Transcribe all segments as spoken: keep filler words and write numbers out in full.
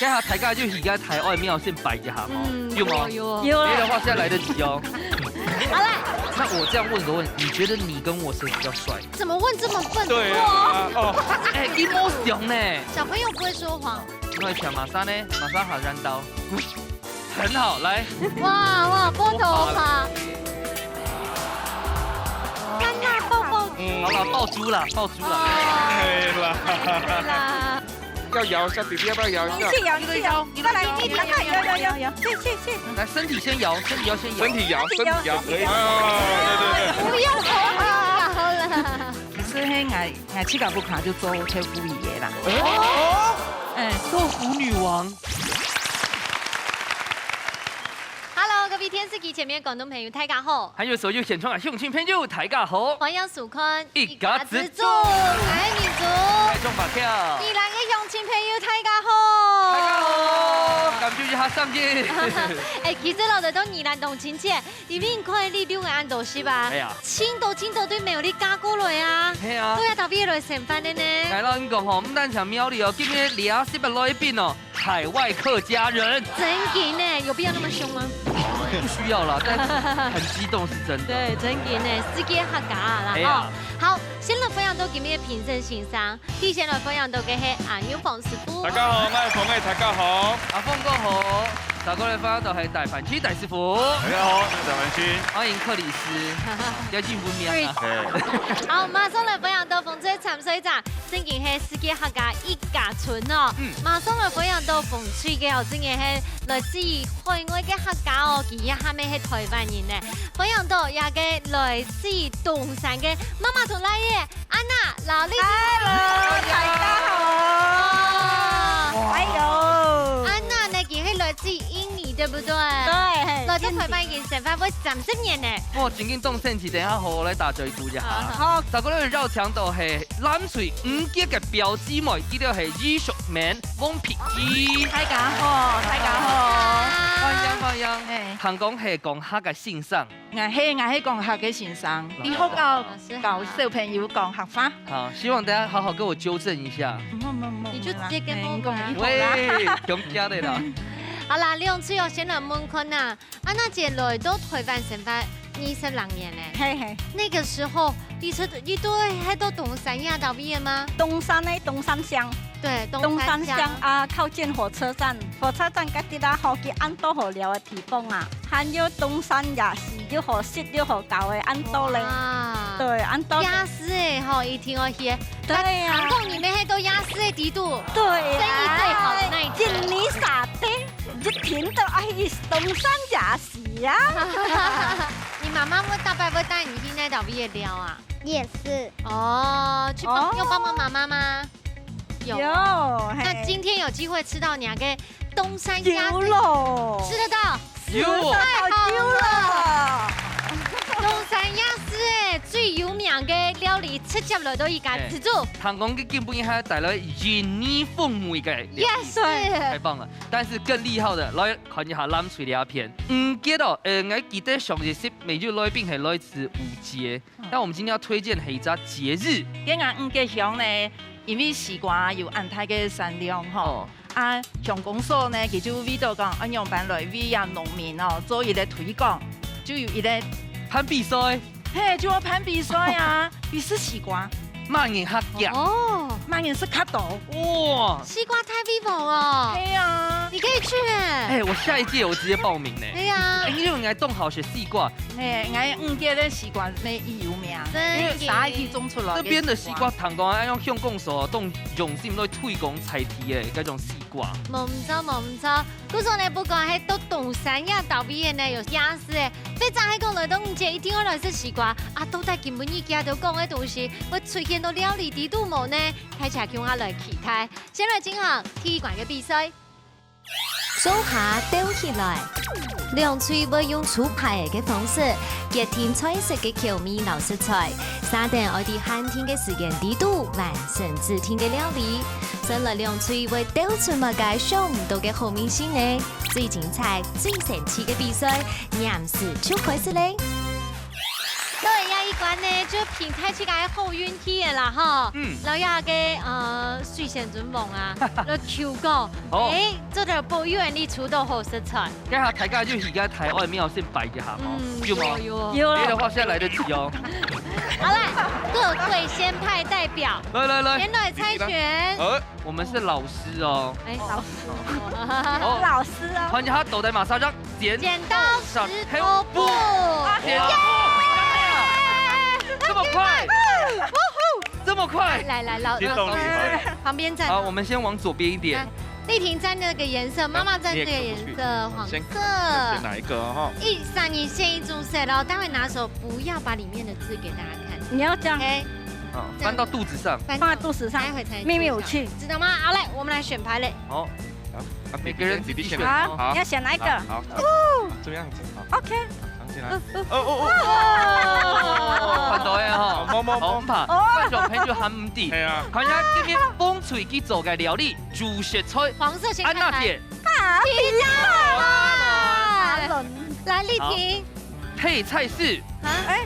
該下大家就去該大愛廟先拜一下嘛，嗯，有嗎？有，有。有。有了。沒的話，現在來得及哦。好了。那我這樣問個問題，你覺得你跟我誰比較帥？怎麼問這麼笨的話？對啊，哦。哎，一模一樣呢。小朋友不會說謊。因為像馬上呢，馬上好染到。很好，來。哇，哇，撥頭髮。看那抱抱。嗯。好了，抱豬了，抱豬了。哦。可以了。可以啦。 要搖一下，弟弟要不要搖一下？你去摇，你去摇，再来，你看看，摇，摇，摇，摇，去，去，去。來，身體先搖，身體要先摇。身體摇，身體摇，可以。哎呦，對，對，對。不用头发了。其實，嘿，𠊎，𠊎自家屋下就做豆腐乳个啦。哦，哎。豆腐女王。Hello，各位電視機前面觀眾朋友，大家好。還有所有現場个鄉親朋友，大家好。歡迎收看一家之煮。𠊎係明珠。𠊎係馬跳。宜蘭个鄉親朋友，大家好。大家好，感謝一下上帝。哎，其實老實講，宜蘭當親切，因為你看你兩个恁多歲吧，哎呀。盡多盡多對苗栗嫁過來啊。係啊。對啊，特別來上班个呢。𠊎摎你講吼，毋單淨苗栗哦，今日這十个來賓哦， 海外客家人。正經呢，有必要那麼兇嗎？不需要啦，但是很激動是真的。對，正經呢，世界客家啦，哎呀。吼。好，先來歡迎到今日个評審先生，首先來歡迎到个係阿牛黃師傅。大家好，我係黃偉，大家好。阿峰哥好，再過來歡迎到係大凡區大師傅。大家好，我係大凡區。歡迎克里斯，要英文名啊。Chris。哎。好，馬上來歡迎到風吹參賽者。 正經係世界客家一家親哦。嗯。馬上來歡迎到紅隊个哦，正經係來自於海外个客家哦，佢也還係台灣人呢。歡迎到這个來自於東山个媽媽同倈仔，安娜、老麗。Hello，大家好。哦。哎呦。安娜呢，佢係來自印尼，對不對？對，來到台灣已經生活會三十年呢。哇，正經當神奇，等一下好好來打嘴鼓一下。好，好。好。再過來邀請到係 藍隊五杰个表姊妹，佢兜係余淑敏、王品基。大家好，大家好。歡迎，歡迎。哎。聽講係講客个先生。𠊎係，𠊎係講客个先生，在學校教小朋友講客話。好，希望大家好好給我糾正一下。無，無，無，你就直接跟我講啊。無啦，講一下啦。喂，講假的啦。好啦，兩隊哦，先來問看啊， 安娜姐來到台灣生活二十零年了。嘿，嘿。那個時候，你出，你都還到東山這搭位个嗎？東山呢，東山鄉。對，東山鄉。東山鄉啊，靠近火車站。火車站該地啦，好，佢恁多好尞个地方啊。還有東山夜市，又好食又好搞个，恁多咧。哇。對，恁多咧。夜市个吼，一定愛去。對啊。聽講你兜還到夜市个底肚。對啊。生意最好的那一間。印尼沙爹。 一定都愛去東山夜市啊。你媽媽會逐擺會帶你去該搭位个尞啊？夜市。哦，去幫，哦。有幫忙媽媽嗎？有。有，那今天有機會吃到你那個東山鴨子，有咯。吃得到？有。太好了。有咯。東山夜市个最有名个料理，直接來到佢家自煮。哎，聽講佢今晡日還帶來印尼風味个料理。Yes。太棒了。 但是更厲害的，來看一下藍隊這片。五杰哦，呃，𠊎記得上一集乜有來賓係來自五杰，嗯。那我們今天要推薦係一隻節日。該𠊎五杰鄉呢，因為西瓜有恁大个產量吼，哦。啊，鄉公所呢，佢就為著講，啊，仰般來為啊農民哦，做一個推廣，就有一個辦比賽。 嘿，就愛辦比賽啊，比試西瓜。麼人較遽？哦。麼人食較多。哇！西瓜大胃王哦。係啊。你可以去欸。哎，我下一屆我直接報名呢。對啊。哎，因為𠊎當好食西瓜。嘿，𠊎五杰个西瓜乜已有名，真的。因為沙地種出來个西瓜。這邊的西瓜，聽講愛用鄉公所當用心來推廣在地个該種西瓜。無毋著，無毋著。 故所呢，不管係到東山這搭位个呢，有夜市个，或者係講來到五杰一定愛來食西瓜，啊，到底今晡日佢兜講个東西會出現到料理底肚無呢？大家共下來期待。先來進行第一關个比賽。做下鬥起來。兩隊會用抽牌仔个方式，決定菜色个口味摎食材， 三等愛在限定个時間裡肚完成指定个料理。先來兩隊會鬥出麼个想毋到个好味緒呢？最精彩、最神奇个比賽，黏時就開始咧！各位，這一關呢，就憑大自家个好運氣个啦吼。嗯。然後這個，呃，水仙尊王啊，來求講，哦。誒，做得保佑你出到好食材。該下大家就去該大愛廟先拜一下吼，嗯，有無？有，有。有。別的話現在來得及哦。好啦，各隊先派代表，來，來，來。前來猜拳。呃。 我們是老師哦。哎，老師。哦。老師哦。歡迎大家鬥來馬上讓剪刀石頭布。剪刀石頭布。哇，耶！這麼快？這麼快？來，來，老，激動了。老師，旁邊站。好，我們先往左邊一點。來，麗婷站那個顏色，媽媽站這個顏色，你也看過去。黃色。先，先選哪一個哦？一，三，你選一種色，然後待會拿手不要把裡面的字給大家看。你要這樣。OK。 啊，這樣。翻到肚子上。翻到，放在肚子上，待會才揭曉。秘密武器。知道嗎？好，來，我們來選牌嘞。好。好，啊，每個人自己選。好，好。你要選哪一個？好，好，好。哦。這樣子，好。OK。藏起來。哦，哦，哦，哦。哦。看到了吼。摸，摸，摸。好，毋怕。哦。觀眾朋友還毋知。哎呀。看一下今日風水機做个料理，主食菜。黃色先看牌。安娜姐。啊，皮蛋。來，麗婷。好。配菜是。啊？哎。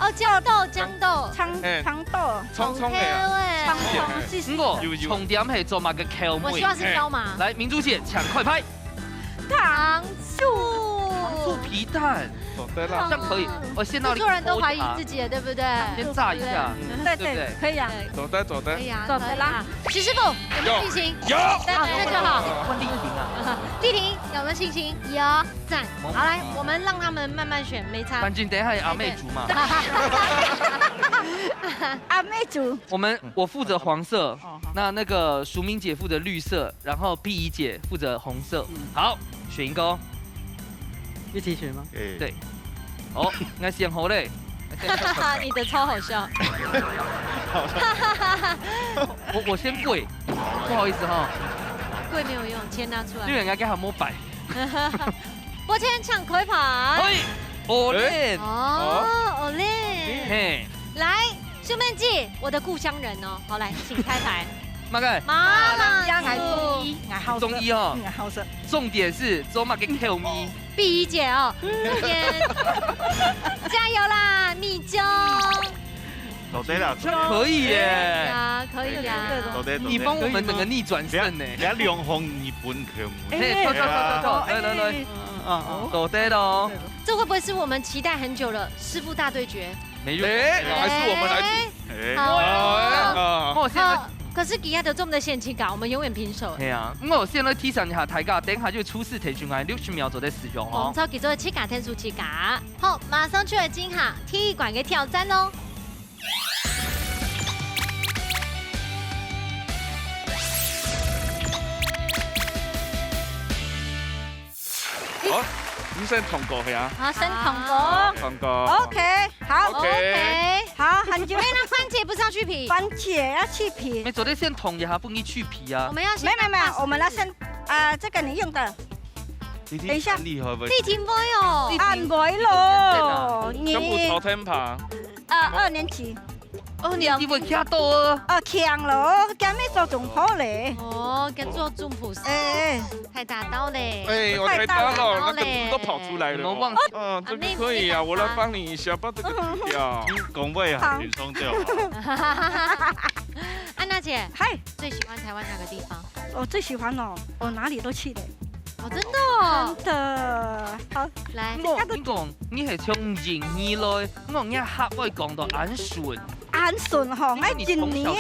哦，豇豆，豇豆。長，哎，長豆。蔥蔥的啊。長豆欸。長蔥，是，是。毋過，有，有。重點係做麼个口味？我希望是椒麻。哎。來，明珠姐搶快拍。糖醋。糖醋皮蛋。哦，對了。這樣可以，我先讓你製作人都懷疑自己了，對不對？先炸一下，對不對？對，對不對？對，可以啊。對。做得，做得。可以啊，做得啦。可以啊。徐師傅，有沒有信心？有。有。那，那就好。問麗婷啊。麗婷，有沒有信心？有。 讚。好，來，我們讓他們慢慢選，沒差。反正等一下有阿妹煮嘛。對，對。阿妹煮。我們，我負責黃色，哦，好。那那個淑敏姐負責綠色，然後碧儀姐負責紅色。嗯。好，選一個。一起選嗎？哎。對。哦，應該選好嘞。你的超好笑。我，我先跪，不好意思哈。跪沒有用，錢拿出來。因為人家剛好摸白。 抱歉，搶開牌。嘿，Olen。哦，Olen。嘿。來，秀妹姐，我的故鄉人哦。好，來，請開牌。麼个？媽媽桑。中醫，𠊎好食。中醫哦。嗯，𠊎好食。重點是做麼个口味？碧儀姐哦，這邊。加油啦，你就。 做得啦，做得。可以耶。對啊，可以啊。做得，做得。你幫我們整個逆轉勝呢。人家，人家兩項日本口味。嘿，坐，坐，坐，坐，坐，來，來，來。哎，嗯，嗯，嗯。做得咯。這會不會是我們期待很久了，師傅大對決？沒錯。哎，還是我們來煮。哎，好。哎，啊。哦，現在，好，可是其他的這麼的險情感，我們永遠平手。嘿啊，毋過先來提醒一下大家，等一下就出示提醒啊，六十秒左右使用哦。我們超級做得自家，天數自家。好，馬上就來進行第一關的挑戰哦。 好，你先通過係啊？好，先通過。通過。OK，好。OK。OK。好，很久。哎，那番茄不是要去皮？番茄要去皮。你做得先通一下，分佢去皮啊。我們要先，沒有，沒有，沒有，我們要先，啊，這個你用的。等一下。你，你很厲害，會不會？你真會哦。啊，毋會咯，你全部朝天爬。 啊，二年級。二年級會徛到啊？啊，強咯，今日做總鋪咧。哦，今做總鋪師。哎，哎。太大刀咧。哎呦，太大刀了，太大刀咧。那個毒都跑出來了哦。你們忘記啊，這個可以啊，我來幫你一下，把這個去掉。講話很輕鬆就好。安娜姐，嗨。最喜歡台灣哪個地方？我最喜歡哦，我哪裡都去的。哦，真的哦。真的。好。來。你講，你講，你係從印尼來， 我講客話講到恁順。恁順吼，𠊎印尼啊。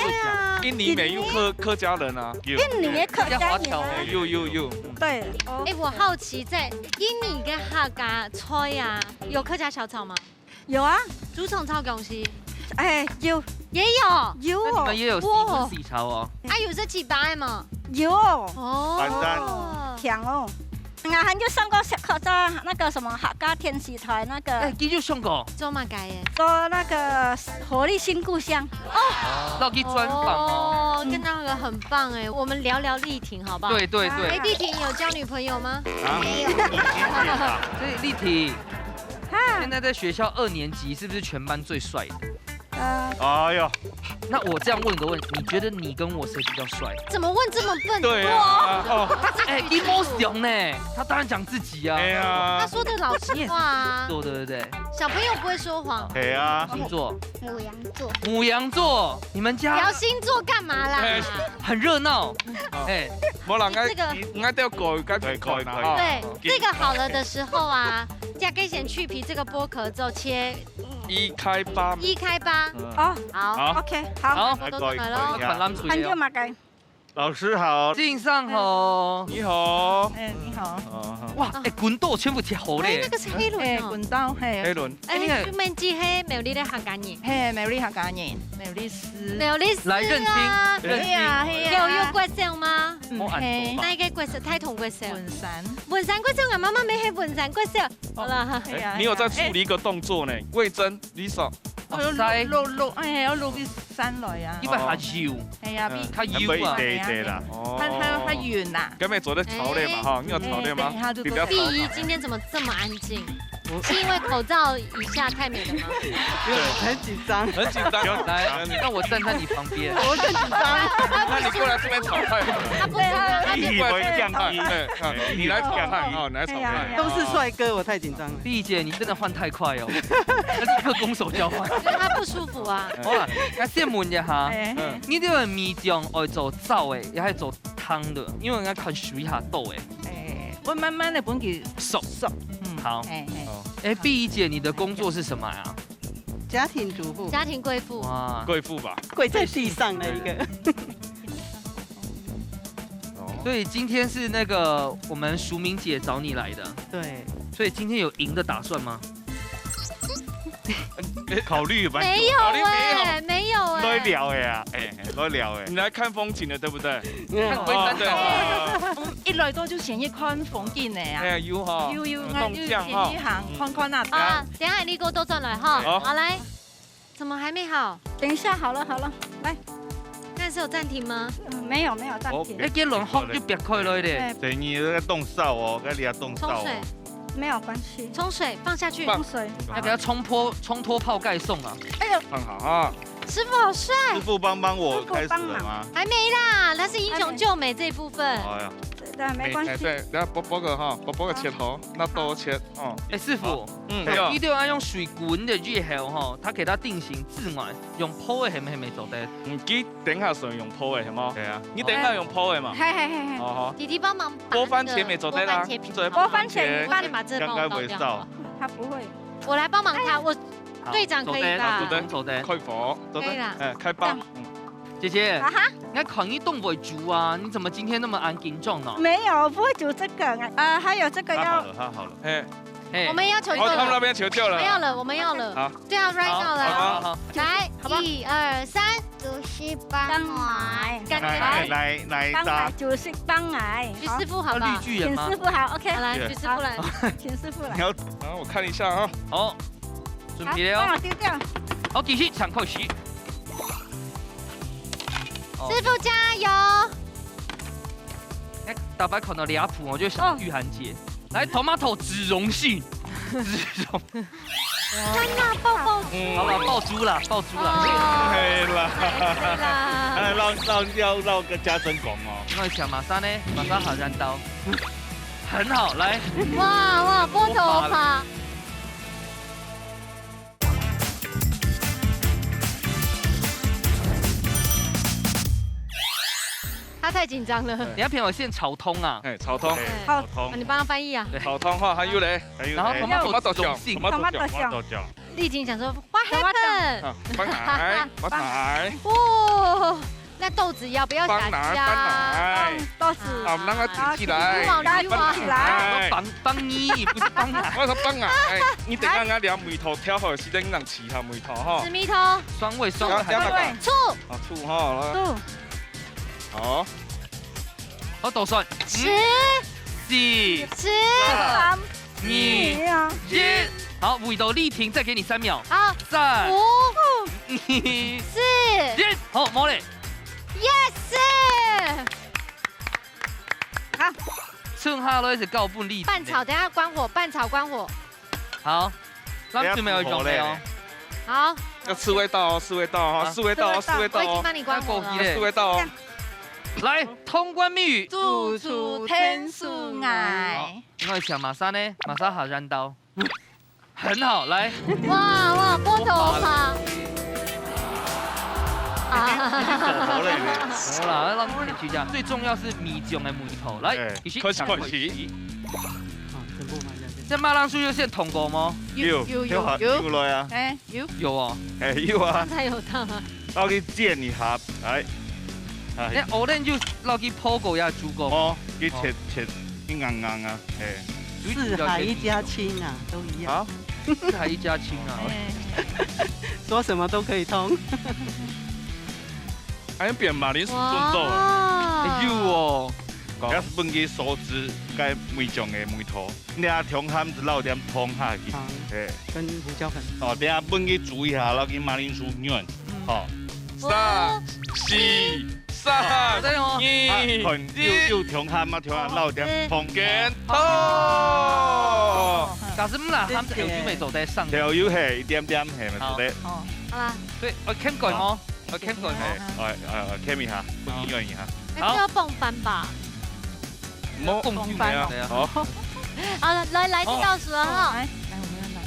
印尼乜有客，客家人啊，有。印尼个客家人啊。哎，有，有，有。對，哦。哎，我好奇，在印尼个客家菜啊，有客家小炒嗎？有啊。竹蟲炒薑絲。哎，有。也有。有哦。那你們也有西式炒哦？哇。啊，有這幾擺嗎？有哦。哦。簡單。強哦。 𠊎還有上過客家，那個什麼客家電視台那個。哎，你有上過？做麼个耶？做那個活力新故鄉。哦。要去專訪哦。哦，跟那個很棒哎，我們聊聊麗婷好不好？對，對，對。哎，麗婷有交女朋友嗎？啊？沒有。所以麗婷，哈。現在在學校二年級，是不是全班最帥的？ 呃。哎喲。那我這樣問個問題，你覺得你跟我誰比較帥？怎麼問這麼笨？對啊，哦。哎，emotion呢？他當然講自己啊。哎呀。他說的老實話啊。你也是處女座，對不對？小朋友不会说谎。係啊。星座？牡羊座。牡羊座，你们家聊星座干嘛啦？哎。很热闹。哎。無啦，這個，𠊎，𠊎都改，改，改，改。對，這個好了的時候啊，這個先去皮，這個剝殼之後切一開八。一開八。嗯。哦，好。好。OK，好。好。好，都出來咯。看咱出去哦。還有麼个？ 老師好。先生好。你好。哎，你好。哦，好。哇，哎，滾刀全部切好咧。哎，那個是黑輪哦。哎，滾刀，嘿。黑輪。哎，哎，你看。就問這係苗栗个客家人。嘿，苗栗客家人，苗栗市。苗栗市啊。來認親，認親。係啊，係啊。有，有國小嗎？嗯，哦，嘿。哪一個國小？大同國小。文山。文山國小，我媽媽乜係文山國小。好了哈。哎呀，哎，你有在處理一個動作呢，哎。味噌。 你手。哦，哦，塞。摝，摝，摝，哎，愛摝佢散來啊。佢會較幼。哎呀，嗯。比較幼啊。還會低低啦。哦。它，它，它軟啦。該無做得炒類嘛，哎。哈，你有炒類嗎？哎，對，它就你不要炒。碧怡今天怎麼這麼安靜？我是因為口罩以下太美了嗎？對，很緊張。很緊張。來，那我站在你旁邊。我更緊張。那你過來這邊炒菜好了。他不舒服，他就你以為這樣子？對，啊，你來炒菜，哦，你來炒菜。哎呀。都是帥哥，我太緊張了。碧怡姐，你真的換太快哦。 那立刻攻守交換。因為他不舒服啊。好啦，𠊎先問一下，哎。嗯。你這個米醬愛做燥个，也係做湯个？因為𠊎看水較多个。哎，𠊎慢慢仔分佢熟。熟。嗯，好。哎，哎。哦。哎，碧怡姐，你的工作是什麼呀？家庭主婦。家庭貴婦。哇。貴婦吧。跪在地上的一個。對。 哦。所以今天是那個我們淑敏姐找你來的。對。所以今天有贏的打算嗎？考慮蠻久。沒有欸，考慮沒有。沒有欸。來尞个啊，哎，來尞个。你來看風景的，對不對？嗯。看風景的。哦，對啊。我一來到就先去看風景个啊。哎呀，有哈。有，有，嗯，動向哈。𠊎就先去行，嗯。看看啊。啊，等一下你給我倒轉來哈。好。好，來。 怎麼還沒好？等一下，好了，好了，來。那是有暫停嗎？嗯，沒有，沒有暫停。哦。哎，該輪殼就別開了一點。哎。等你在動灶哦，該你要動灶哦。沖水。沒有關係。沖水，放下去。放。沖水。要給它沖破，沖脫泡蓋送啊。哎呦。放好啊。師傅好帥。師傅幫幫我，師傅幫忙。開始了嗎？還沒啦，那是英雄救美這一部分。哎呀。對，對，沒關係。哎，對，等下剝，剝個哈，剝，剝個切頭，好。那都切。 哦。哎，師傅，好。嗯，哎，對哦。你一定要用水滾了以後吼，它給它定型之外，用泡个係毋係做得？嗯，佢等下想用泡个係無？對啊。你等下用泡个嘛？嘿，嘿，嘿，嘿。哦，好。弟弟幫忙把那個剝番茄乜做得啦，剝番茄皮。做得剝番茄，剝番茄，你幫我先把這個幫我倒掉好了。應該會燒。他不會。我來幫忙他，哎。我，好，隊長可以吧？做得，做得。開火，做得。可以啦。哎，開爆。這樣。嗯。 姐姐，啊哈？你看你當會煮啊，你怎麼今天那麼緊張呢？沒有，我不會煮這個。呃，還有這個要，他好了，他好了。嘿。嘿。我們要求救了。哦，他們那邊求救了。沒有了，我們要了。好。對啊，right now了。好，好，好。來，好吧。一二三。煮食幫𠊎。乾杯。來，來，來一張。幫𠊎，煮食幫𠊎。徐師傅好不好？要綠巨人嗎？請師傅好，OK。好，來，徐師傅來。好。請師傅來。你要，然後我看一下啊。好。 準備了哦。好，幫我丟掉。好，繼續，請開始。哦。師傅加油！哎，大家看到這圖，我就想到玉涵姐。哦。來，tomato，脂溶性，脂溶。看那爆爆。嗯。好了，爆珠啦，爆珠啦。哦。可以啦。可以啦。哎，讓，讓，要讓跟家珍講哦。那想馬上呢？馬上好燃刀。很好，來。哇，哇，波頭爬。 他太緊張了。對。你要陪我先炒通啊。哎，炒通。哎。好。炒通。啊，你幫他翻譯啊。對。炒通哈，還有咧？還有咧？然後tomato，tomato醬，中性。Tomato醬。Tomato醬。麗婷想說，What happened？啊，幫來，幫來。哇，那豆子要不要撒下去啊？幫來，幫來。豆子。好，讓它滴起來。好，滴起來。幫，幫你，不是幫來。我說幫來，哎，你等下，等下梅頭調好，時間讓 試下梅頭哈。紫米頭。酸味，酸味還在。加，加那個醋。啊，醋哈，來。醋。好。好，倒算。十。四。十。三。二。一。好，味道麗婷，再給你三秒。好。三。五。二。四。一。好，無咧。Yes！好。剩下來係交分麗婷。半炒，等下關火，半炒關火。 好，咱準備要用了哦。好。要試味道哦，試味道哦，啊。試味道哦，試味道哦。我已經幫你關火了。要過去咧。試味道哦。來，通關密語。主廚𢯭手𠊎。好，𠊎想馬上呢，馬上好燃刀。很好，來。哇，哇，波頭哈。啊。好嘞。好啦，讓你去講。最重要是米醬的味道。來，哎，一起開始，開始。啊，全部放下去。這馬鈴薯有先燙過嗎？有，有，有，有，有。有來啊。哎，有。有哦。哎，有啊。剛才有燙啊。然後去煎一下，哎。哎。那芋圓就落去泡過呀，煮過嗎？哦，去切，哦。切，硬硬啊，哎。四海一家親啊，都一樣。啊？ 四海一家親啊。哎。說什麼都可以通。還有變馬鈴薯燉豆啊。哇。哎，有哦。這係分佢收汁，該梅醬个味道。你啊，香鹹就落點糖下去。糖。哎。跟胡椒粉。哦，等下分佢煮一下，落去馬鈴薯軟。嗯。好。三、四、 三、啊，對哦。二、啊，看，有，一。有香鹹嗎？香鹹，落點糖。哦。假使毋啦，鹹就有味做得上。就有係一點點係嘛，好。做得。哦，好啦。對，我看過哦，好。我看過哦。哎，哎，哎，哎，看一下，不一樣一下。哎，好。這要放飯吧？莫放飯哦。對啊。好。好了，來，來，倒數了哈。哦，來，來，我們要來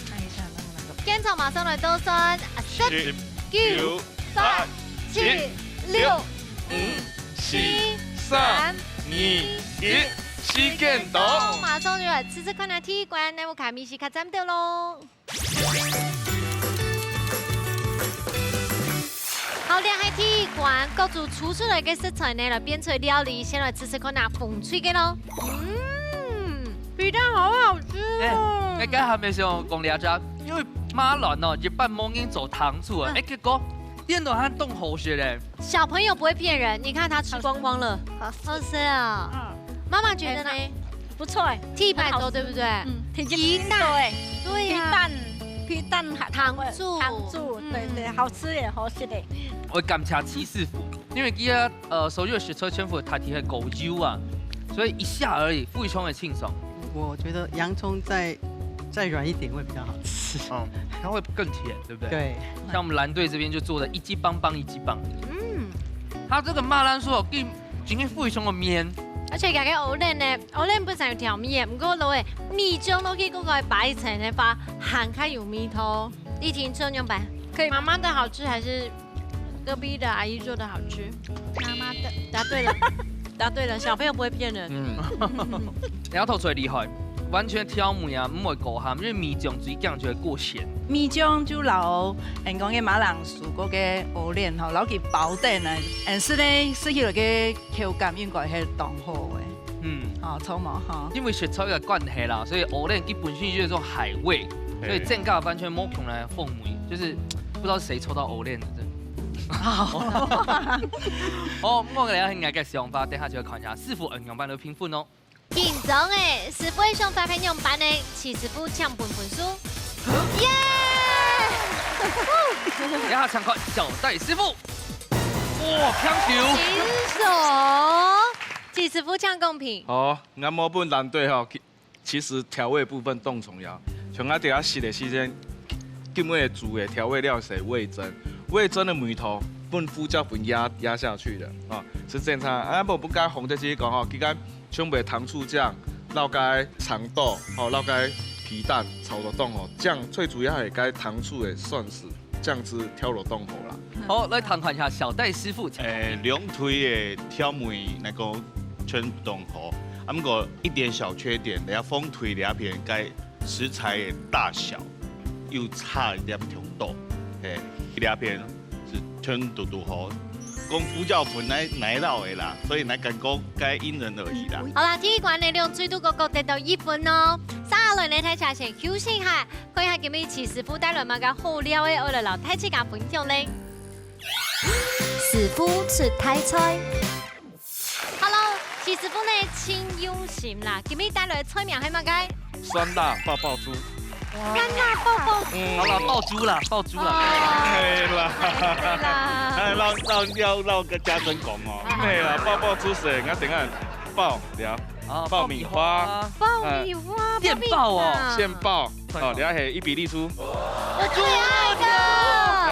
看一下能不能夠。現場馬上來倒算，啊，十、十、九、九、八、八、七、七、六、六、五、五、四、四、三、三、二、二、一，一，時間到。馬上就來試試看啊，第一關，哪位个味緒較讚兜囉。好，這係第一關，各組出出來个食材呢，來變出料理，先來試試看啊，紅隊个囉。嗯，皮蛋好好吃哦。哎，哎，剛才還沒想講這隻，因為馬鈴薯哦，一般無人做糖醋啊，嗯。哎，結果 顛倒還當好食咧。小朋友不會騙人，你看他吃光光了。好吃。好吃啊。嗯。媽媽覺得呢？哎，那不錯哎，第一擺做，很好吃。對不對？嗯，挺簡單。皮蛋。對。對呀。皮蛋，皮蛋還糖醋。糖醋，對，對，嗯。好吃耶，好食的。我感謝徐師傅，因為佢个，呃，所有食材全部佢係高油啊，所以一下而已，非常的清爽。我覺得洋蔥再，再軟一點會比較好吃。嗯，它會更甜，對不對？對。像我們藍隊這邊就做得一級棒棒一級棒。嗯。它這個馬鈴薯哦，跟今天非常的綿。而且佢个芋圓呢，芋圓本身有調味个，毋過落个米醬落去，嗰個擺一層个話，還較有味道。麗婷，你仰般？可以。媽媽的好吃還是隔壁的阿姨做的好吃？媽媽的。答對了，答對了，小朋友不會騙人。嗯。你个豆最厲害。 完全調味啊，毋會過鹹，因為米醬水驚就會過鹹。米醬就摎，嗯，講个馬鈴薯，嗰個芋圓吼，摎佢包等啊，嗯，食咧，食起來个口感應該係當好个。嗯。哦，著無吼？因為食材个關係啦，所以芋圓佢本身就係一種海味，所以增加完全無共樣个風味，就是不知道是誰抽到芋圓的，真的。哦，毋過這係𠊎个想法，等下就要看一下師傅仰般來評分哦。 緊張欸，師傅个想法係仰般呢？徐師傅請分分數。耶！這下請看小戴師傅。哇，強球！舉手。徐師傅請公平。好，𠊎無分藍隊吼，其，其實調味部分當重要。像𠊎等下食个時間，今晡日煮个調味料係味噌，味噌个味道分胡椒粉壓，壓下去的啊，係正常。啊，無，毋過紅隊自家講吼，佢个 全部个糖醋醬，摎該長豆，吼，摎該皮蛋炒到當好，醬最主要係該糖醋个蒜絲，醬汁調到當好啦。好，來談談一下小戴師傅。欸，兩隊个調味來講全部當好，啊，毋過一點小缺點，你看紅隊這片該食材个大小又差一點忒多，嘿，這片 係全堵堵好。講胡椒粉哪，哪落个啦，所以𠊎感覺該因人而異啦。好啦，第一關呢，兩隊都各各得到一分哦。接下來呢，大家先休息一下，看一下今晡日徐師傅帶來麼个好料个，愛來摎大自家分享咧。師傅出大菜。 Hello，徐師傅呢，盡用心啦。今晡日帶來个菜名係麼个？酸辣爆爆豬。酸辣爆爆豬。嗯。好啦，爆豬啦，爆豬啦。哦。係啦。係啦。欸，摎，摎，摎，摎該家珍講哦。啊。係啦，爆爆豬係，𠊎等下爆，對啊。哦，爆米花。爆米花。欸。爆米花，電爆哦。爆米花。現爆。哦，等下係伊比利豬。我最愛的。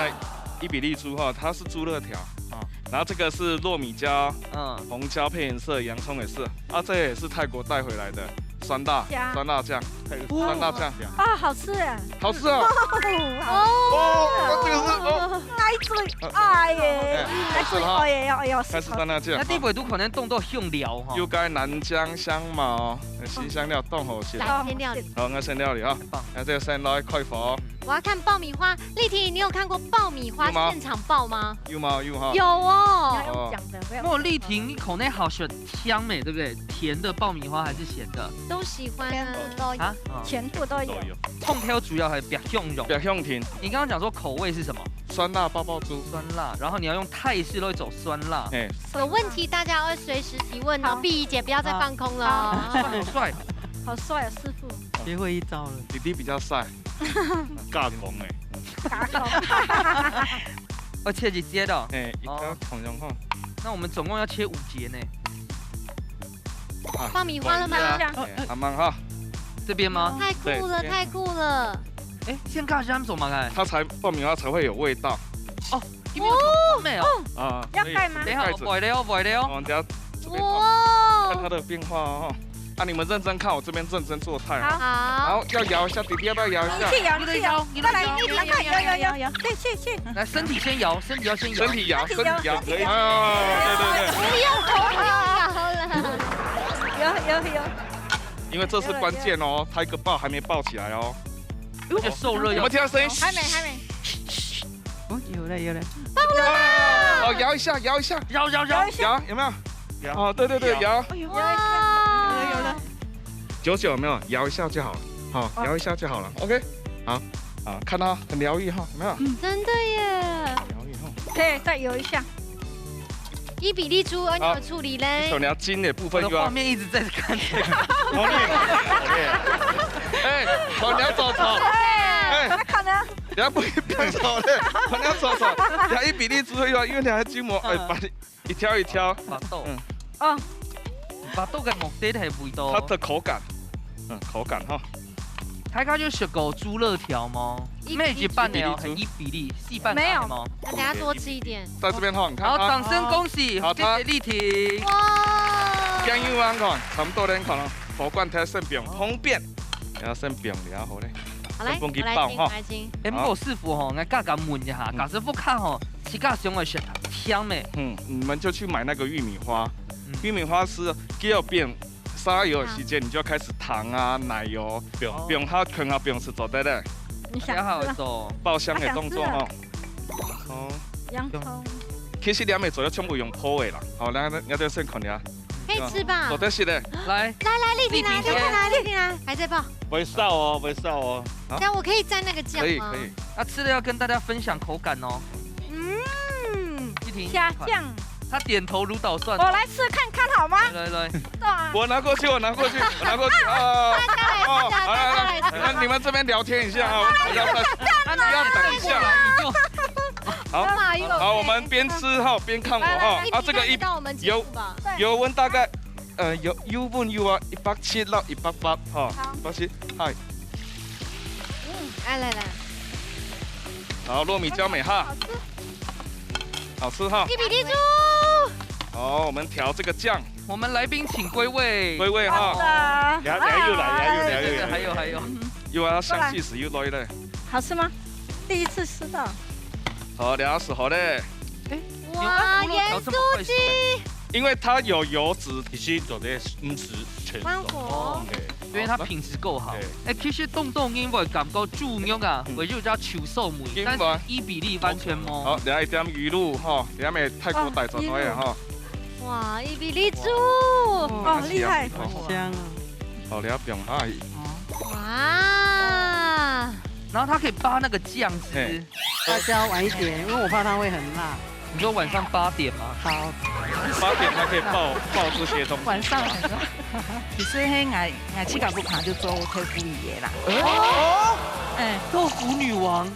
欸，伊比利豬哈，它是豬肋條啊。 然後這個是糯米椒，嗯。紅椒配顏色，洋蔥也是。啊，這也是泰國帶回來的酸辣，加。酸辣醬。還有酸辣醬。啊，好吃耶。好吃啊。哦，哦，這個是，哦。愛最愛耶，哎，愛最愛耶，哎喲，開始酸辣醬。該底背肚可能凍到香料吼。有該南薑、香茅、辛香料凍好先。來，先料理。好，𠊎先料理啊。棒。那這個先來開火。我要看爆米花。麗婷，你有看過爆米花現場爆嗎？有嗎？有哈。有哦。你要用講的，不要。莫麗婷，你口內好喜歡甜美，對不對？甜的爆米花還是鹹的？都喜歡啊。全部都有。啊？啊。全部都有。都有。通挑主要還是比較香。比較香甜。你剛剛講說口味是什麼？酸辣爆爆珠。酸辣，然後你要用泰式都會走酸辣。哎。有問題大家要隨時提問哦，好。碧怡姐不要再放空了哦。好。帥，好帥。好帥啊，師傅。學會一招了。弟弟比較帥。加工哎。加工。哦，切幾節的哦。哎，一個哦。同樣哈。那我們總共要切五節呢。啊，爆米花了嗎？哎，阿曼哈。這邊嗎？太酷了，對，這邊。太酷了。哎，先看一下他們怎麼來。它才，爆米花才會有味道。哦，因為有口味哦。啊，要蓋嗎？可以，等一下，我蓋子。不會了哦，不會了哦。哦，等下這邊放，哇。看它的變化哦。啊，你們認真看，我這邊認真做菜哦。好。好。然後要搖一下，弟弟要不要搖一下？你去搖，你去搖，你去搖。再來，你去搖，搖，搖，搖，搖。去，去，去。來，身體先搖，身體要先搖。身體搖，身體搖，身體搖。可以。啊，對，對，對。不用頭搖了。有，有，有。因為這是關鍵哦，它一個爆還沒爆起來哦。而且受熱要有沒有聽到聲音？還沒，還沒。哦，有了，有了。爆了！哦，搖一下，搖一下。搖，搖，搖。搖一下。搖，有沒有？搖。哦，對，對，對，搖。哎呦，哇。有了，有了。久久有沒有？摇一下就好了。好，哦。摇一下就好了。OK，好，好，看它很療癒哈，有沒有？真的耶。療癒哈。可以再摇一下。伊比利豬，你有處理嘞？好。你手拿筋的部分又要，我的畫面一直在看這個。好嘞，好嘞。哎，好，你要走走。哎，哎。那可能等下不，不要走嘞，好，你要走走。等下伊比利豬又要，因為你還有筋膜，哎，嗯。把你 一條一條。發豆。嗯。哦。發豆个目的係為到它的口感，嗯，口感哈。大家有食過豬肋條嗎？伊比利豬。乜一般个哦，係伊比利，四瓣个嗎？沒有。那等下多吃一點。在這邊哈，你看它。好，掌聲恭喜，好，它謝謝麗婷。哇。醬油啊，你看，差不多了，你看哦，火罐頭先放旁邊，然後先放了好咧，好，來，先放佢爆哈。我來聽，我來聽。哎，毋過師傅吼，𠊎加減問一下，嗯。假使屋下吼， 自家想愛食甜个。嗯，你們就去買那個玉米花。嗯。玉米花係，佢有變沙油个時間，你就要開始糖啊、奶油，放，哦。放下，放下，放下就做得了。你想吃嗎？比較好做。爆香个動作哈。我想吃了。哦。洋蔥。其實兩味做得全部用烰个啦。好，來，來，來，先看一下。 可以吃吧？做得食个。來。來，來，麗萍來，麗萍先。麗萍來，麗萍來，還在爆。會燒哦，會燒哦。好。這樣我可以蘸那個醬嗎？可以，可以。那吃了要跟大家分享口感哦。嗯，麗萍，下醬。她點頭如搗蒜。我來吃看看好嗎？來，來，來。對啊。我拿過去，我拿過去，我拿過去。啊，大家來，哦，大家來，好，來，來，大家來吃。那你們這邊聊天一下啊，我要等，啊，你要等一下。你就好，好，我們邊吃哈，邊看我哈。來，來，來，啊，這個一，你看得到我們節目吧？油，油溫大概，呃，油，油溫有啊，一百七到一百八哈，好。一百七，嗨。嗯，來，來，來。好，糯米椒美哈。好吃。好吃哈。伊比利豬。好，我們調這個醬。我們來賓請歸位。歸位哈。好的。等下，等下又來，等下又來，等下又來。對，對，對，還有，還有。又要香氣死又來了。好吃嗎？第一次吃到。 好，了解，好嘞。哎，哇，你用烏龍調這麼快熟？鹽酥雞。因為它有油脂，其實做得毋使全熟。關火。哦，對。因為它品質夠好。對。哎，其實當多人會感覺豬肉啊，嗯。會有一隻臭臊味，因為但是伊比利完全無。好，來一點魚露哈，這下泰國帶轉來个哈。哦，哇，伊比利豬。哦，厲害。好香啊。好，了解，哎。哇。然後它可以扒那個醬汁。嘿。 辣椒晚一點，因為我怕它會很辣。你說晚上八點嗎？好。八點才可以爆，爆這些東西。晚上很辣。其實嘿，𠊎，𠊎自家屋下就做豆腐乳个啦。哦，哎。豆腐女王。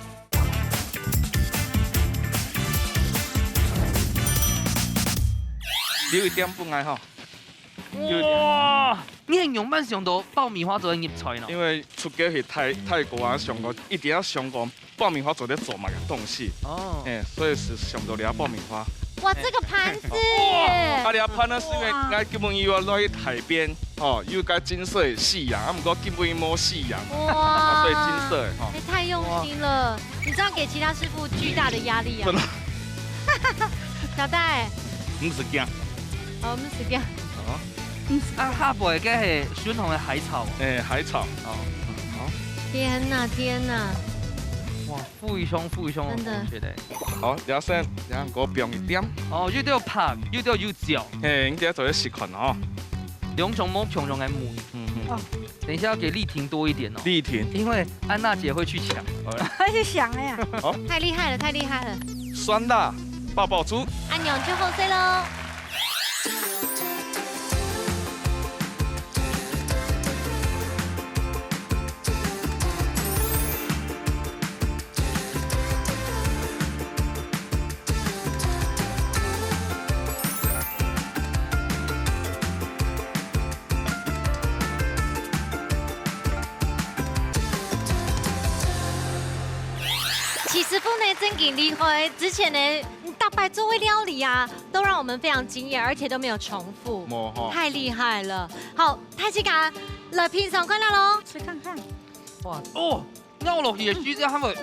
留一點分𠊎哈。哇，你仰般想到爆米花做得入菜呢？因為出國去泰，泰國啊，想講一定愛想講 爆米花做得做麼个東西。哦。哎，所以係想到這爆米花。哇，這個盤子。哇，啊，這盤呢，係因為𠊎今晡日愛落去海邊，吼，有个金色个夕陽，啊，毋過今晡日無夕陽，哇，所以金色个，吼。也太用心了。你知道給其他師傅巨大的壓力啊。真的。小戴。毋使驚。哦，毋使驚。哦。啊，下背个係酸紅个海草。欸，海草。哦，好。天哪，天哪。哇，非常非常有感覺的。真的。好，這下先，這下給我放一點。哦，又都有ผัก，又都有酒。嘿，你等下做个試看哦。兩種無共樣个味。嗯，嗯。哇。等一下要給麗婷多一點哦。麗婷。因為安娜姐會去搶。哎。她去搶了呀。好。太厲害了，太厲害了。酸辣爆爆珠。恁樣就好勢囉。 徐師傅呢，正經厲害。之前呢，逐擺做个料理啊，都讓我們非常驚豔，而且都沒有重複。無吼。太厲害了。好，大自家來品嚐看啦囉。吃看看。哇，哦，咬落去个時節，它會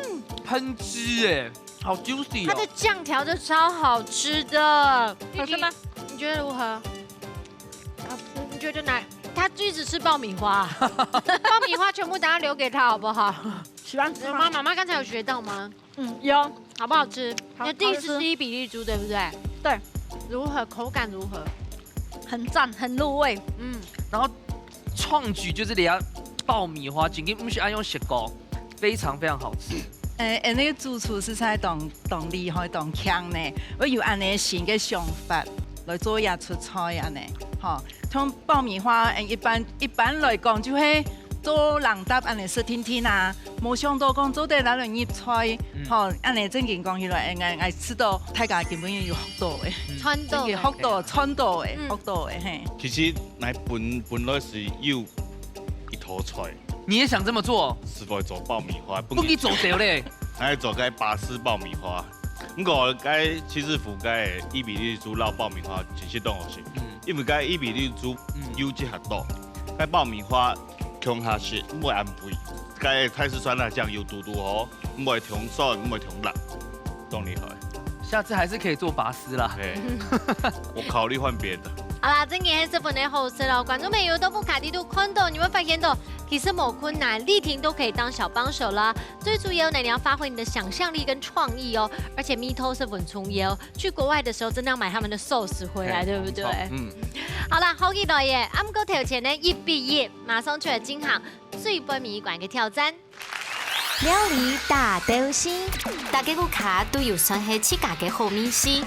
很汁欸，好juicy哦。它的醬調就超好吃的。好吃嗎？你覺得如何？好吃。你覺得哪？他一直吃爆米花，爆米花全部等下留給他好不好？喜歡吃嗎？有嗎？媽媽剛才有學到嗎？嗯，有。好不好吃？好，你的第一次吃伊比利豬，好吃。對不對？對。如何？口感如何？很讚，很入味。嗯。然後創舉就是你个爆米花，真个毋係恁樣食過，非常非常好吃。欸，恁呢主廚實在當，當厲害，當強呢。𠊎有恁呢新个想法來做這出菜恁呢，吼。 像爆米花，嗯，一般，一般來講就係做零嗒恁呢食定定啊，無想到講做得拿來入菜，嗯。吼，恁呢正經講起來，𠊎，𠊎試著大家今晡日有學到欸。嗯。賺到欸。真个學到，賺到欸，嗯。學到欸，嘿。其實𠊎本，本來係有一道菜。你也想這麼做？係會做爆米花，分佢做掉咧。𠊎做个巴斯爆米花。 毋過該徐師傅个伊比利豬摎爆米花真實當好食，嗯。因為該伊比利豬，嗯。油脂較多，該爆米花共下食，毋會恁肥。該泰式酸辣醬油堵堵好，毋會忒酸，毋會忒辣，當厲害。下次還是可以做拔絲啦。對，我考慮換別的。好啦，正經係十分个好食囉，觀眾朋友都毋卡在肚看著，你會發現著，其實無困難，麗婷都可以當小幫手啦。 最主要呢，你要發揮你的想像力跟創意哦，而且味道係很重要。去國外的時候，真的要買他們的壽司回來，嘿，對不對？沒錯，嗯。好啦，好期待耶！啊，毋過頭前呢，一比一，馬上就來進行最尾一關个挑戰。料理大鬥西，大家屋下都有算係自家个好味緒，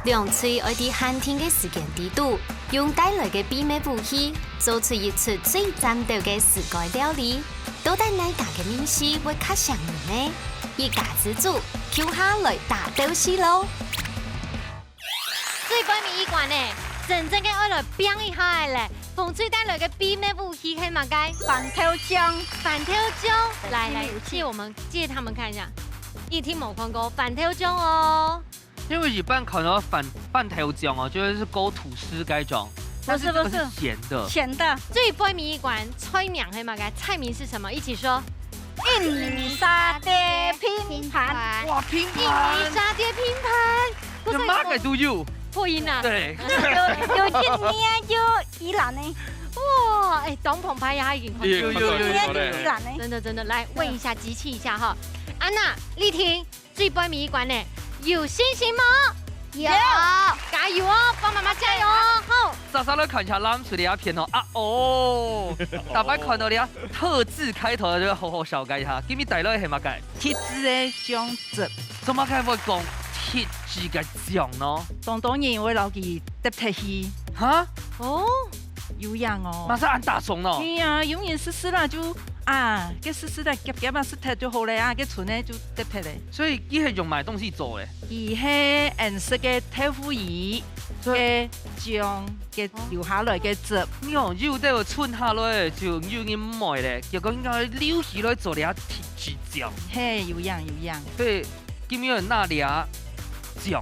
兩隊愛在限定个時間裡肚，用帶來个秘密武器，做出一出最讚鬥个自家料理。 到底哪家个味緒會較餳人呢？一家之煮，共下來大鬥西囉！最尾一關呢，真正个愛來拚一下个咧。紅隊帶來个秘密武器係麼个？番豆醬。番豆醬，來，來，借我們，借他們看一下。一定無看過番豆醬哦。 因為一般看到番，番豆醬哦，就會係勾吐司該種，但是這個是鹹的。不是，不是。鹹的。最尾一關，菜名係麼个？菜名是什麼？一起說。印尼沙爹拼盤。哇，拼盤。印尼沙爹拼盤。有麼个都有。破音啊。對。有，有印尼啊，有宜蘭的。哇，欸，當澎湃呀，已經。有，有，有，有，有。宜蘭的。真的，真的，來，問一下，集氣一下哈。安娜、麗婷， 最尾一關呢，有信心無？有。加油哦，幫媽媽加油哦，好。煞煞來看一下藍隊這片哦，啊哦，逐擺看到這特製開頭就好好紹介一下，今日帶來係麼个？特製个醬汁。做麼个會講特製个醬呢？當多人會摎佢搭忒去。哈？哦。有影哦。麼儕恁打爽呢？係啊，有人試試啦，就啊，該試試啦，夾夾啊，食忒就好了啊，該賰个就搭忒了。 所以佢係用麼个東西做个？佢係𫣆食个豆腐乳，所以个醬，个留下來个汁。你看，有兜賰下來，就有人買咧，結果應該留起來做這特製醬。嘿，有影，有影。所以今日拿這醬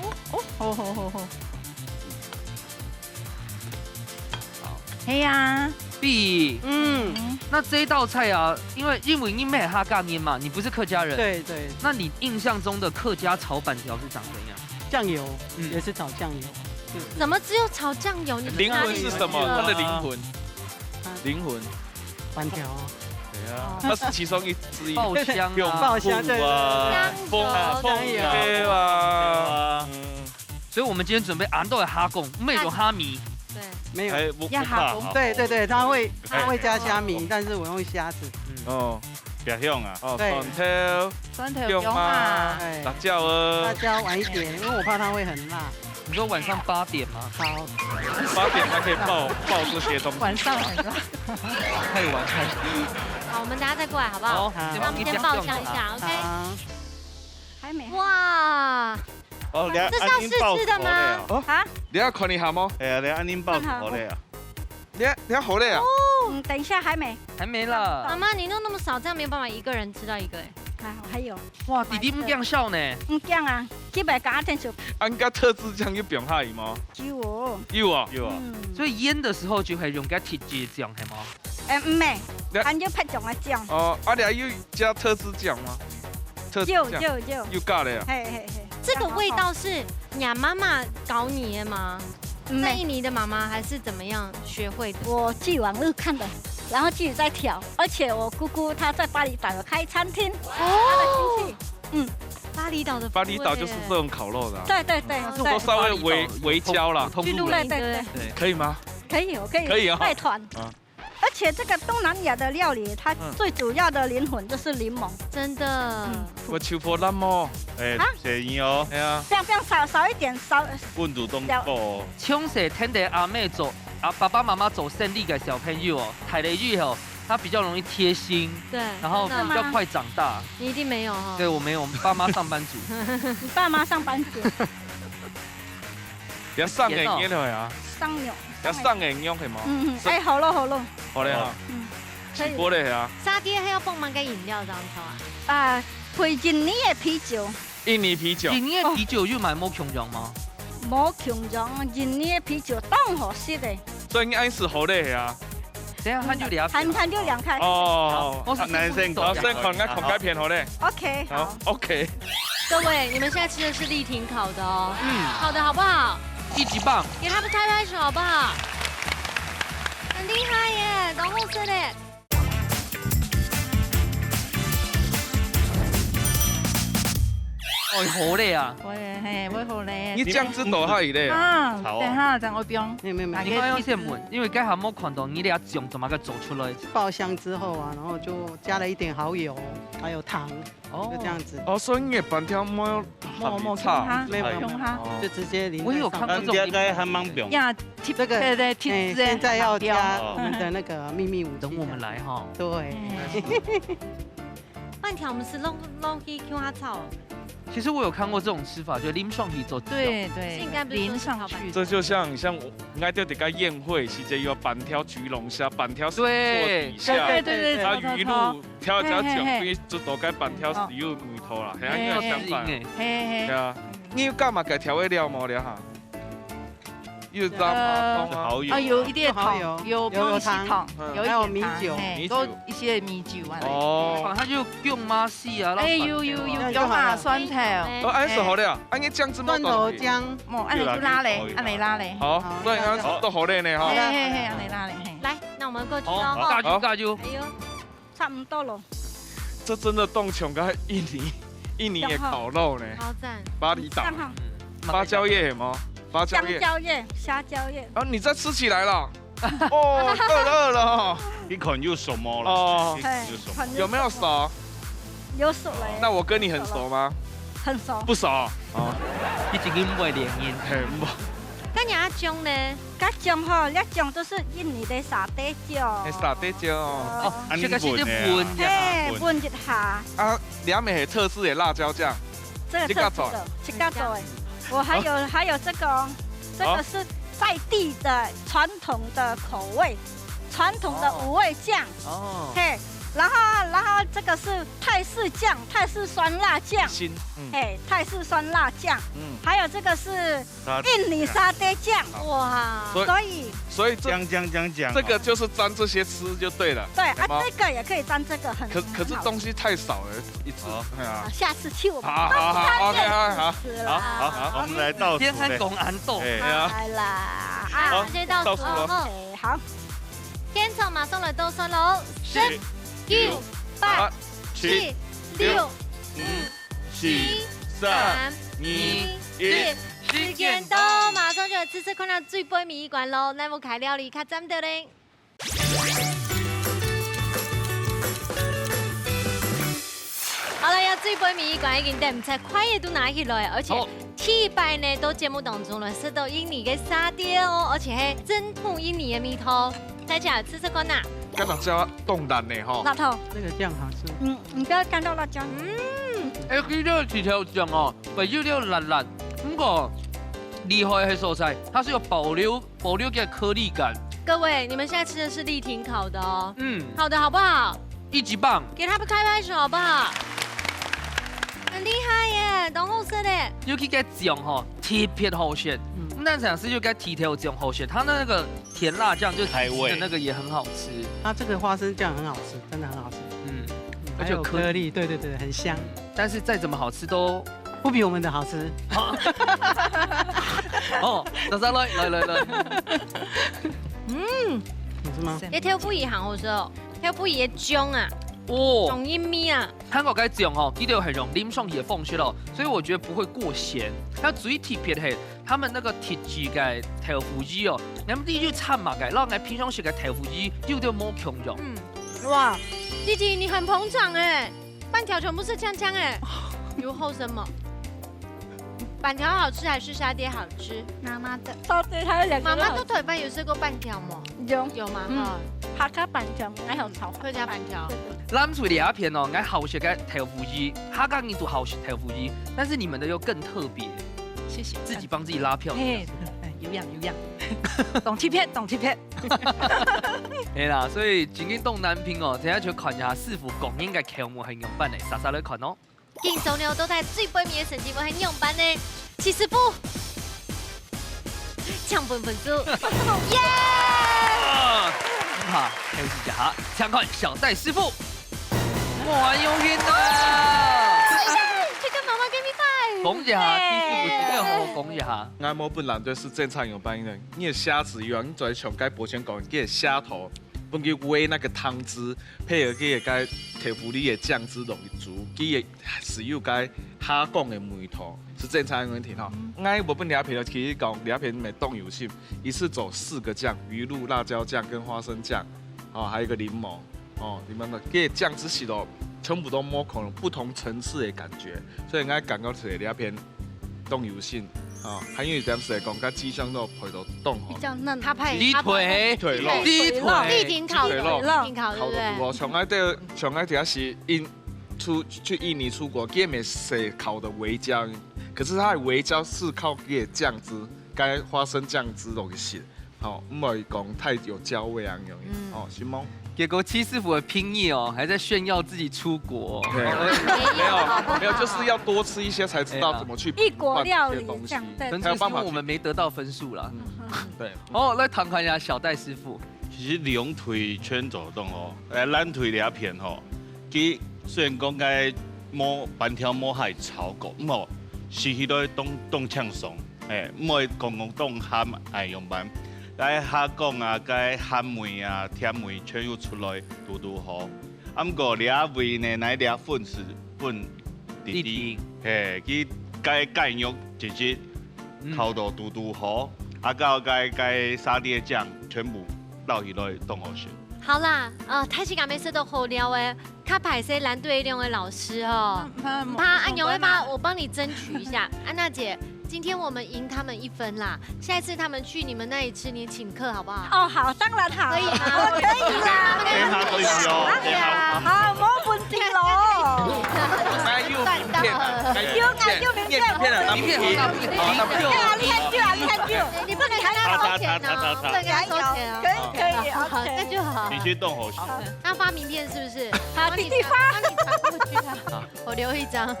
哦，哦，好，好，好，好。好。嘿呀。碧，嗯。那這一道菜啊，因為，因為你毋係客家人嘛，你不是客家人。對，對。那你印象中的客家炒粄條是長怎樣？醬油，嗯。也是炒醬油，就是。怎麼只有炒醬油？你是哪裡人啊？靈魂是什麼？它的靈魂。啊。靈魂。粄條啊。對啊，它是其中一之一。爆香啊。爆香，對，對，對，對。香油。對啊。嗯。所以我們今天準備恁多个蝦公，毋係用蝦米。對。沒有。哎，我，要蝦公。我怕蝦公。對，對，對，它會，它會加蝦米，哎。但是我用蝦子。嗯。哦，別香啊。哦，對。蒜頭。蒜頭薑啊。薑啊。哎。辣椒啊。辣椒晚一點，因為我怕它會很辣。 你說晚上八點嗎？好。八點才可以爆，爆這些東西。晚上很辣。太晚，太晚。好，我們等下再過來，好不好？好，好。先幫你先爆香一下，OK？好。還沒。哇，哦，你這是要試吃的嗎？哦，啊？你要看一下嗎？哎呀，你要恁爆好了啊。你要，你要好了啊？哦。嗯，等一下还没。还没啦。妈妈，你弄那么少，这样没有办法一个人吃到一个哎。还好，还有。哇，弟弟毋驚燒呢。毋驚啊，基本上一定就。恁个特製醬有放下去無？有哦。有啊。有啊。嗯。所以腌的时候就會用个特製醬，係無？哎，毋係，那還有別種个醬。哦，啊，你還有加特製醬嗎？特製醬。有，有，有。有加了呀。嘿，嘿，嘿。这个味道是你妈妈教你的吗？嗯。在印尼的妈妈还是怎么样学会的？我去网络看的，然后自己在调，而且我姑姑她在巴厘岛有开餐厅，哦。她的亲戚，嗯。巴厘岛的风味耶。巴厘岛就是这种烤肉的啊。对，对，对，哦。对。都稍微微，微焦啦。去露营，对，对，对。对。可以吗？可以，我可以可以哦。带团。啊。而且这个东南亚的料理，它嗯。最主要的灵魂就是柠檬。真的。嗯。我求佛兰哦。哎，啊？便宜哦。哎呀。不要，不要，少，少一点，少。溫度當高哦。从小听到阿妹做，啊，爸爸妈妈做生意个小朋友哦，大了以后，他比较容易贴心，对，然后比较快长大。真的吗？你一定没有哦。对，我没有，我们爸妈上班族。你爸妈上班族。要上个月了呀。上牛。要上个月係無？嗯，嗯，哎，好了，好了。好了哈。嗯，可以。直播了呀。沙爹还要放满个饮料这样子啊？啊，配印尼的啤酒。 印尼啤酒。印尼个啤酒又蛮無共樣嗎？無共樣，印尼个啤酒當好食个。所以你愛食好个啊。等一下他就聊天。谈，谈就聊开。哦，好，我是男生哦，先看，先看个片好了。OK，好。好，OK。各位，你们现在吃的是丽婷烤的哦。嗯。烤的好不好？一级棒。给他们拍拍手好不好？很厉害耶，都好吃嘞。 哦，好嘞啊。會，嘿，會好嘞。你醬汁倒下去嘞啊？啊，好哦。等下，正愛放。沒有，沒有，沒有。你剛剛先問，因為剛才沒看到你這醬怎麼个做出來。爆香之後啊，然後就加了一點蠔油，還有糖，哦。就這樣子。哦，所以你个粄條沒有 沒有，沒有，用它，沒有，沒有，用它。哦。就直接淋在上面。我有看過這種，人家該還蠻囧。呀，這個，對，對，對，哎，現在要加我們的那個祕密武器。等我們來哈。對。哎。粄條毋係落，落去共下炒。其實我有看過這種吃法，就淋上去做。對，對，是應該不是說是炒粄條。淋上去。這就像，像我，應該就得个宴會時節有粄條、焗龍蝦、粄條是做底下，對。對，對，對，對，然後魚露 調一調醬，嘿，嘿，嘿。所以做到該粄條係有味道啦，哦。係啊，有想法。嘿，嘿。係啊，你有加麼个調味料無？了哈？有加嗎？呃，蠔油啊。啊，有一點糖，有，有，有，有糖，有一點糖，嗯。還有米酒。嘿，米酒。多一些米酒啊。哦。反正就用麻油啊，哎，有，有，有，有麻油，蒜頭。哦，恁樣好了，恁樣醬汁無倒落去。蒜頭醬。無，恁樣就拉咧，有啦，有啦。恁樣拉咧。好，好，所以恁樣都好了呢，哈。嘿，嘿，嘿，恁樣拉咧，嘿。來，那我們過去囉，好，哈。加油，加油。哎呦。 差不多了。這真的當像該印尼，印尼个烤肉呢。好讚。巴厘島。上哈。嗯。芭蕉葉有無？芭蕉葉。香蕉葉、蝦膠葉。啊，你再吃起來了。哦，餓了，餓了哦。一口就什麼了？哦。一口就什麼。嘿，一口就有沒有熟？有熟了。那我跟你很熟嗎？很熟。不熟。哦。已經毋會聯姻。嘿，毋。該你阿公呢？ 該種吼，該種都是印尼个沙爹醬。欸，沙爹醬哦。哦，哦。這個是日本的。嘿，搵一下。啊，裡面係特製个辣椒醬。這個特製的，自家做的。我還有，還有這個哦，這個是在地的傳統的口味，傳統的五味醬。哦。嘿，然後，然後這個是泰式醬，泰式酸辣醬。新，嗯。嘿，泰式酸辣醬。嗯。還有這個是 沙爹醬。印尼沙爹醬。哇。所以，所以，所以這，醬，醬，醬，醬，這個就是沾這些吃就對了，對，啊，有沒有？這個也可以沾這個，很，可，可是東西太少了，很好吃。一次，哦。對啊。啊，下次去我們東山宴試啦。好，好，好，OK，好，好。好，好，我們來倒數嘞。今天還講恁多。哎。對啊。來啦，啊，好，先倒數哦。倒數了。OK，好。現場馬上來倒算囉，十、九、八、七、六、五、 四、三、二、一，時間到，馬上就來試試看啊，最背尾一關囉，來，𠊎開料理，較讚的咧。好了，這最背尾一關已經等毋切，筷仔都拿起來，而且好。第一擺呢，到節目當中來食到印尼个沙爹哦，而且係正統印尼个味道。 大家試試看啊。該辣椒當辣呢吼。辣透。這個醬好吃。嗯，你不要看到辣椒。嗯。欸，佢這個起條醬哦，本有點辣辣，不過厲害个所在，它是有保留，保留个顆粒感，各位，你们现在吃的是丽婷烤的哦。嗯。烤的好不好？一级棒。给他们拍拍手好不好？很厉害耶，当好食的。尤其个醬吼，特别好食。嗯。不单单是有个甜豆酱好食，它的那个甜辣酱就开胃。那个也很好吃。它这个花生酱很好吃，真的很好吃。嗯，嗯，而且有颗粒。还有颗粒，对对对，很香。但是再怎么好吃都不比我们的好吃。哦，拿上来，来来来。嗯，好吃吗？这豆腐乳很好吃哦，豆腐乳个酱啊，哦，重音味啊。韩国个酱哦，佢都很用淋上去个方式咯，所以我觉得不会过咸。它最特别的，他们那个特制个豆腐乳哦，那么你就差嘛个，然后平常时个豆腐乳有点无共样。嗯，哇，弟弟你很捧场哎。 粄条全部是酱酱哎，有后生吗？粄条好吃还是沙爹好吃？妈妈的。沙爹它有两个都好吃。妈妈做粄饭有试过粄条吗？有。有吗？嗯。哈。客家粄条，还有炒饭。客家粄条。对，对。藍隊這片哦，𠊎好食个豆腐乳，客家人都好食豆腐乳，但是你們的又更特別。謝謝。自己幫自己拉票。嘿，有樣有樣。懂欺騙，懂欺騙。 係啦，所以正經當難評哦，等下就看一下師傅講應該口味係仰般呢，煞煞來看哦。緊張了，到底最背尾个成績會係仰般呢？徐師傅，搶分分數，耶！啊，休息一下，請看小戴師傅。哇，有癮啊！去跟媽媽give me five。講一下，徐師傅，你好好講一下。 𠊎無分藍隊係正常樣般个，你个蝦子有啊，你做得像該博謙講，佢个蝦頭，分佢煨那個湯汁，配合佢个該豆腐乳个醬汁落去煮，佢个係有該蝦公个味道，係正常个問題吼。嗯。𠊎無分這片，其實講這片乜當有心，佢係做四個醬，魚露、辣椒醬跟花生醬，哦，還有一個檸檬。 哦，你們的，這醬汁係咯，全部都無可能不同層次的感覺，所以𠊎感覺係這片當有心，哦，還有一點係講，佮雞胸肉配到當好。比較嫩。它配，雞腿，雞腿肉。雞腿。一定烤的，雞腿肉。一定烤，對不對？烤得多，像𠊎這，像𠊎這係印，出，去印尼出國，佢也係烤的微焦，可是它的微焦係靠佢个醬汁，該花生醬汁落去食。 吼，毋會講太有焦味啊，容易。嗯。哦，係無？結果戚師傅的兵役哦，還在炫耀自己出國。對。沒有，沒有，沒有，就是要多吃一些才知道怎麼去一國料理這樣，對。平衡這些東西，還有辦法去，可能就是因為我們沒得到分數啦。嗯，對。哦，來談談一下小戴師傅。其實兩隊全做得當好，呃，藍隊這片吼，佢雖然講該無，粄條無恁炒過，毋過食起來當，當清爽。 嘿，毋會講講當鹹，哎，仰般。該蝦公啊，該鹹味啊、甜味全有出來，堵堵好。啊，毋過這位呢，𠊎這份係分弟弟。弟弟。嘿，佢該雞肉直接，嗯，烤到堵堵好，啊，到該，該沙爹醬全部倒起來當好食。好啦，呃，大自家也食到好料誒。 較歹勢，藍隊兩位老師哦。嗯，嗯，毋怕，恁樣的話，我幫你爭取一下。安娜姐，今天我們贏他們一分啦，下一次他們去你們那裡吃，你請客好不好？哦，好，當然好。可以嗎？哦，可以啦。等一下可以哦，等一下。好，無問題咯。還有名片啊，還有名片啊，有啊，有名片。名片啊，名片，名片。好，那不用。哎呀，你很久啊，你很久。你不能跟他收錢哦，不能跟他收錢哦。可以，可以，好，OK。那就好。你去动好。好。 那發名片是不是？好，幫你，弟弟發。幫你傳過去啊。好。我留一張。好。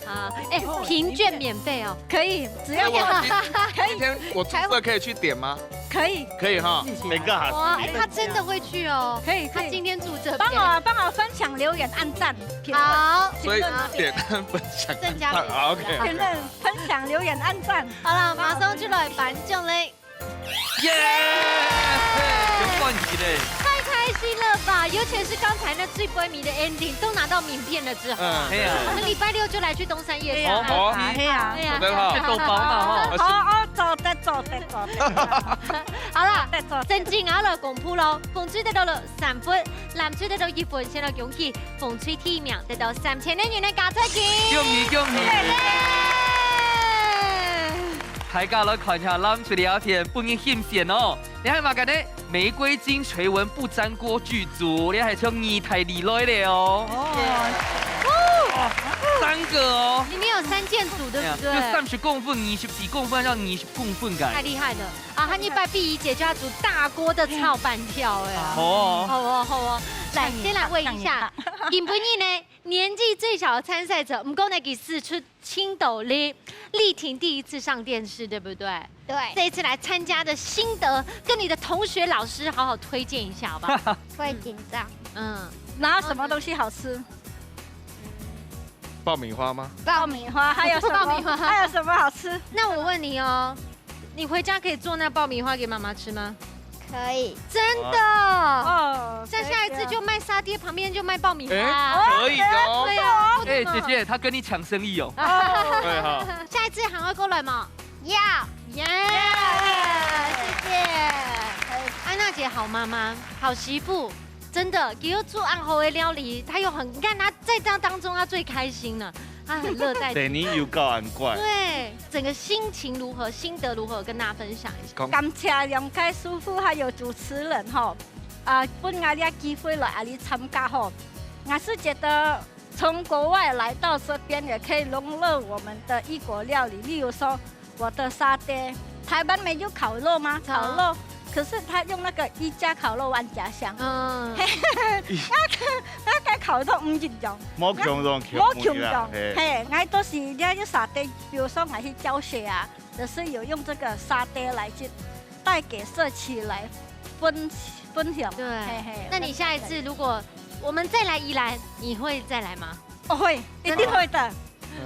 好，哎，哦，凭券免費哦。可以，只要有，可以。今天我出色可以去點嗎？可以。可以哈。每個還是哇，哎，他真的會去哦。可以，可以。他今天住這邊。幫我，幫我分享、留言、按讚、評論。好。評論那邊。所以點讚、分享、增加按讚。好，OK。評論、分享、留言、按讚。好啦，馬上就來頒獎嘞。 耶！有歡喜嘞！太開心了吧！尤其是剛才那最尾的 ending，都拿到名片了之後啊，嗯，對啊。我們禮拜六就來去東山夜市啊。對啊，哦，對啊，對啊。真好。去豆包嘛，吼。好，哦，做得，做得，做得。好啦，做得，做得。正經啊，來公布咯，紅隊得到了三分，藍隊得到一分，先來恭喜紅隊第一名，得到三千零元的加菜金。恭喜，恭喜！耶！ 大家來看一下藍隊這片分人欣羨哦。這係麼个呢？玫瑰金垂紋不沾鍋劇組，這係從義大利來个哦。哦。哦，三个哦。你们有三件组，对不对？哎呀，就三十公分、二十四公分，要二十公分个。太厉害了啊！下禮拜碧儀姐就要煮大鍋的炒粄條哎。好哦。好哦，好哦。來，先來問一下，今晡日呢，年紀最小的參賽者，毋過呢，佢使出盡多力，麗婷第一次上電視，對不對？對。這一次來參加的心得，跟你的同學、老師好好推薦一下，好不好？會緊張。嗯。然後什麼東西好吃？ 爆米花嗎？爆米花，還有什麼？爆米花。還有什麼好吃？那我問你哦，你回家可以做那爆米花給媽媽吃嗎？可以。真的？哦，那下一次就賣沙爹，旁邊就賣爆米花。哎，可以的哦。對啊，哎，不錯哦。姐姐，她跟你搶生意哦。哦。對哈。下一次還會過來嗎？要。耶！謝謝。安娜姐好媽媽，好媳婦。 真的，佢又煮恁好个料理，她又很，你看她在這當中，她最開心了，她很樂在其中。對，你有夠恁乖。對，整個心情如何，心得如何，跟大家分享一下。講。感謝兩個師傅還有主持人吼，啊，分𠊎這機會來這裡參加吼。我是覺得從國外來到這邊，也可以融入我們的異國料理，例如說 我的沙爹，台灣沒有烤肉嗎？烤肉，可是他用那個一家烤肉萬家香。嗯。那個，那個烤肉毋一樣。無共樣，無共樣，嘿。嘿，𠊎都是，你看，就沙爹，比如說𠊎去教學啊，就是有用這個沙爹來去帶給社區來分，分享嘛。對。嘿，嘿。那你下一次如果我們再來宜蘭，你會再來嗎？哦，會，一定會的。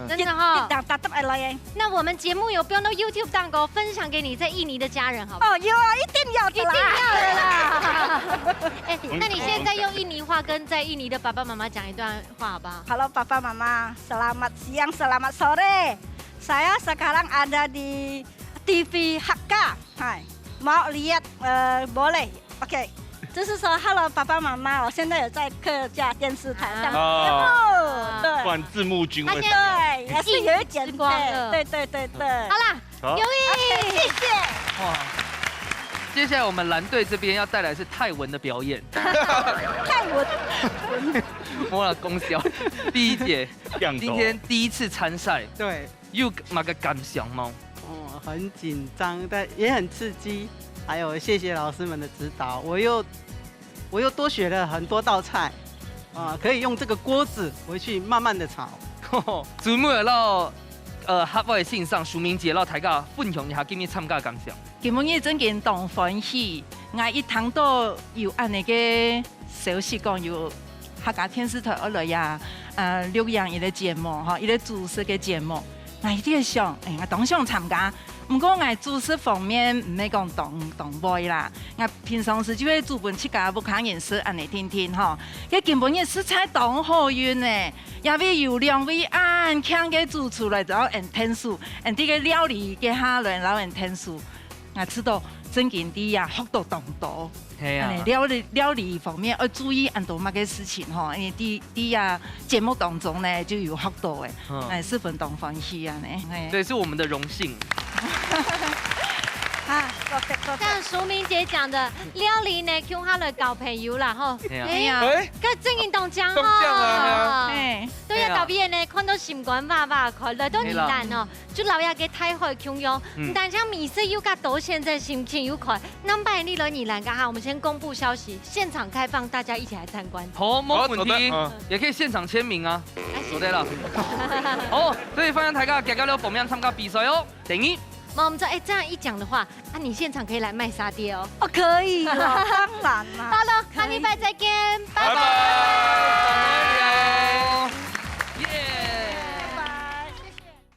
真的哦。真的哈。一定，tetap會來的。那我們節目有放到YouTube上，分享給你在印尼的家人，好不好？哦，有啊，一定要的啦。一定要的啦。哎，那你現在用印尼話跟在印尼的爸爸媽媽講一段話，好不好？Hello，爸爸媽媽，selamat siang, selamat sore. Saya sekarang ada di T V Hakka. Hai, mau lihat, eh, boleh. Oke, 就是說，Hello，爸爸媽媽，我現在有在客家電視台上節目。啊。對。不然字幕君會怎樣？對，也是有一點，時光了。對，對，對，對。好啦，好。有意義。謝謝。哇，接下來我們藍隊這邊要帶來是泰文的表演。泰文。我來講笑，第一節，今天第一次參賽，對。 有麼个感想無？哦，很緊張，但也很刺激，還有謝謝老師們的指導，我又，我又多學了很多道菜，啊，可以用這個鍋子回去慢慢地炒。主委摎，呃，客委先生、淑明姐摎大家分享一下今日參加个感想。今晡日真經當歡喜，𠊎一聽到有恁呢个 消息講有客家電視台愛來啊，呃，錄影一個節目，吼，一個主持个節目。𠊎一直想，哎，𠊎當想參加，毋過𠊎主持方面毋係講當，當會啦。𠊎平常時就會煮分自家屋下人食恁呢定定吼。該今晡日實在當好運呢，也會有兩位恁慶个主廚來摎𠊎𢯭手，𠊎這個料理个下來摎𠊎𢯭手。 𠊎知道真經在這學到當多。係啊。恁呢，料理，料理方面愛注意恁多麼个事情吼，因為在，在這節目當中呢，就有學到个，嗯。哎，十分當歡喜恁呢，嘿。這是我們的榮幸。啊，多謝，多謝。像淑明姐講的，料理呢，共下來交朋友啦，吼。係啊。哎，哎。該真經當靚吼。當靚啊，係啊。哎。對啊，係啊。特別呢，看到心肝哇哇快，來到宜蘭哦， 就摎這個大海共樣，嗯。毋單淨美食又較多選擇，心情又開。下擺你來宜蘭該下，我們先公布消息，現場開放，大家一起來參觀。好，沒問題，好，做得，嗯。也可以現場簽名啊。哎，做得了。好，所以歡迎大家遽遽來報名參加比賽哦。等於。無，我們說，哎，這樣一講的話，啊，你現場可以來賣沙爹哦。哦，可以哦，當然啦。好了，下禮拜再見，拜拜。拜拜。